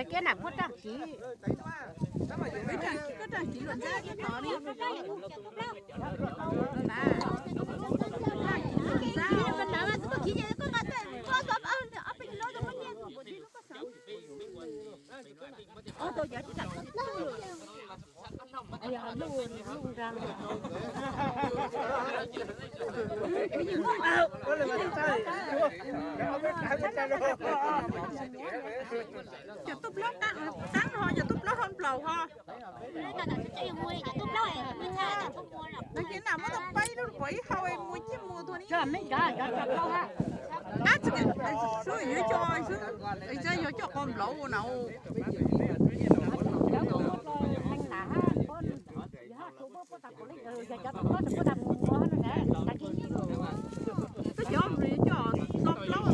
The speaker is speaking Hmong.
Kiab nam puab raaj kiv. Cov tub plaub qaab ho, cov tub plaub ho nplaum ho. Nag kis nam muab tau paib lub puas ib hau mus cib mus tuag ni. Ab, yuav coj, yuav coj qos nplaum na. Twb cov mus coj qos nplaum